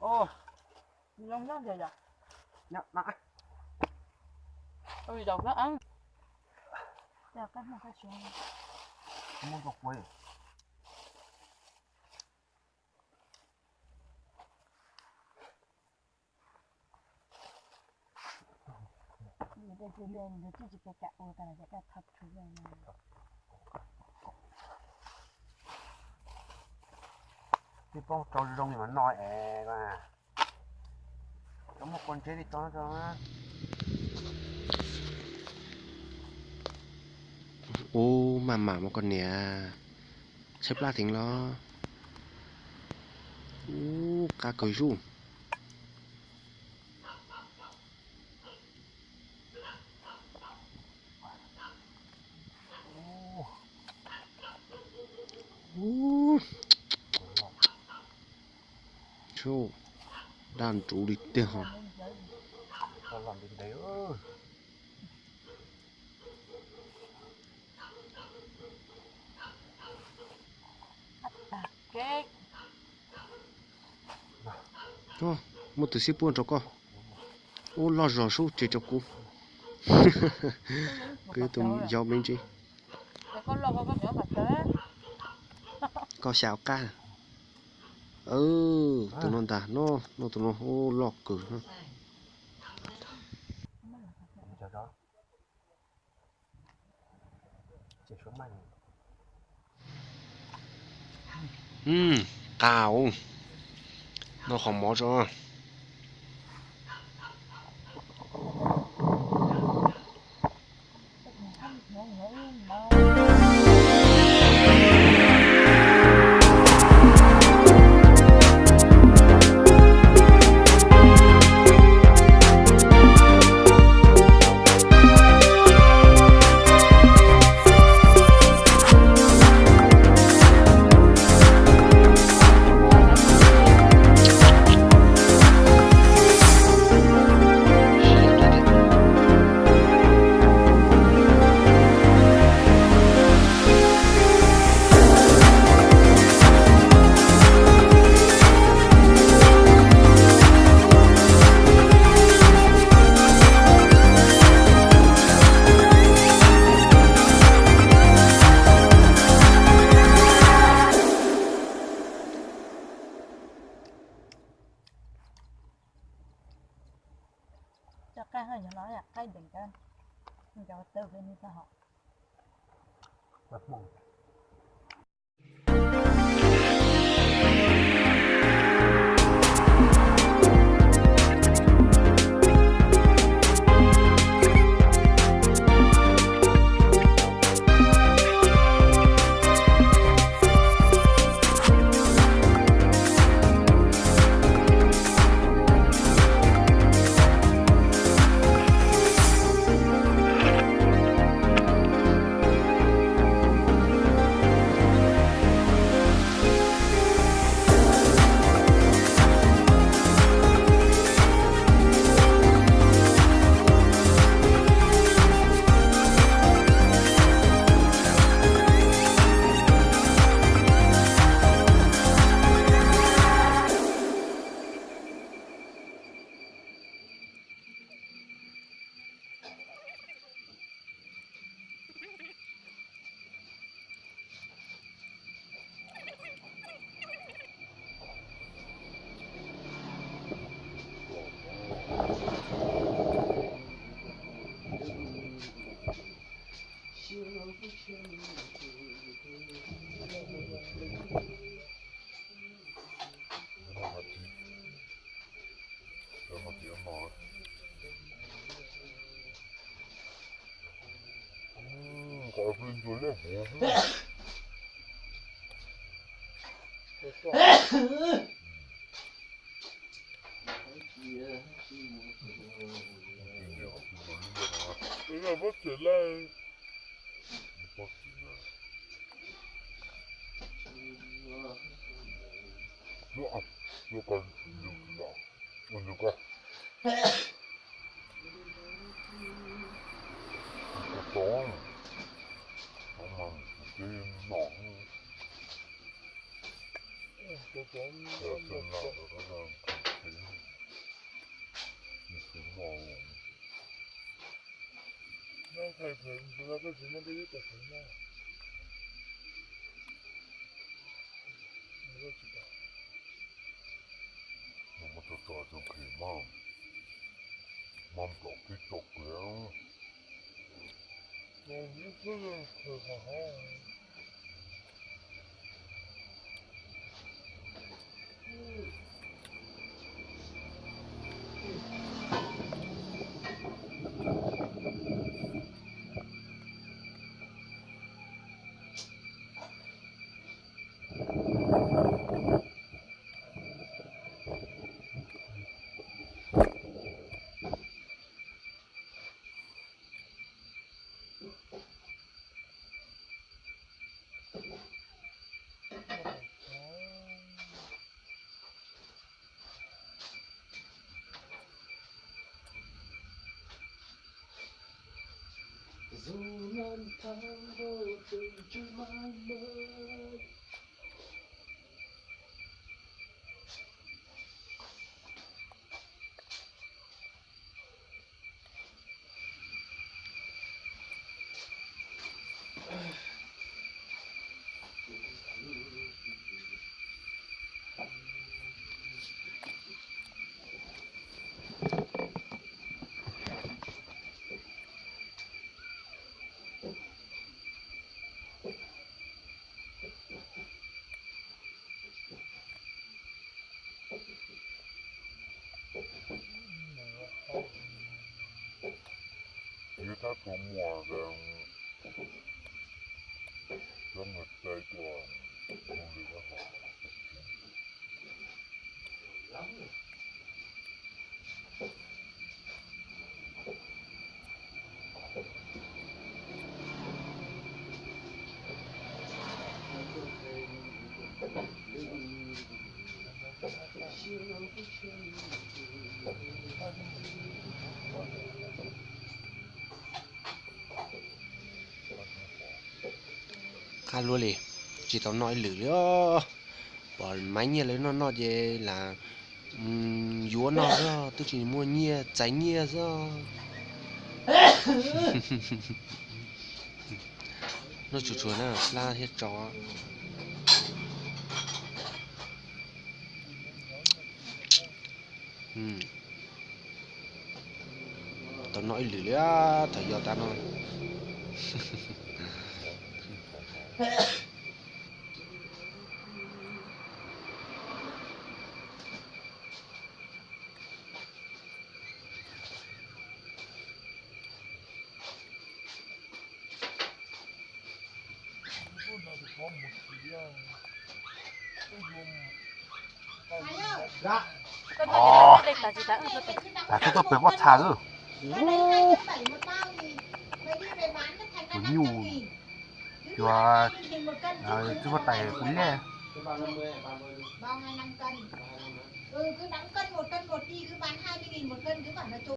Ua, zoo nyob ntag yom. Nyob na. Ua li zaum kab eeb. Coj kab hmoob kab siav. Muab rau kuv. Twb poob rau zoo li mas noj es, rau muaj kua ntsev li tau. Ub, maj mam mas koj niam, tshaib plab heev los? Ub, qab kawg zuj. Daj nruv li tiag ho. Muab tus xib puab rau koj. Ub, loj zog sub, ces rau kuv. Kuv yuav tus yau me ntsis. Koj xyaum qab. Tus no ntag, no, no tus no, ub, loj kawg. Qab, noj qhov mov tso. Coj qab, yog no qab deev cov, cov taw li tag hos. Mas tso tso tso khe mas, mas nplom peb tso khe. Yus tab tus muag, cov nws txais tuaj, tus lwm tab hov. Qab luaj li, tsis tau noj ib lwm li os. Pom maiv nyiaj lawv noj noj ces lam yuav noj xwb, twb tsis muaj nyiaj, txais nyiaj xwb. Noj tsuag tsuag na, hlab thiab tso. Tau noj ib lwm li, thaum yog tas no. Tam koj tuaj pem pob txha xwb. Tus nyuj, cua, txiv huab tais kuv lej.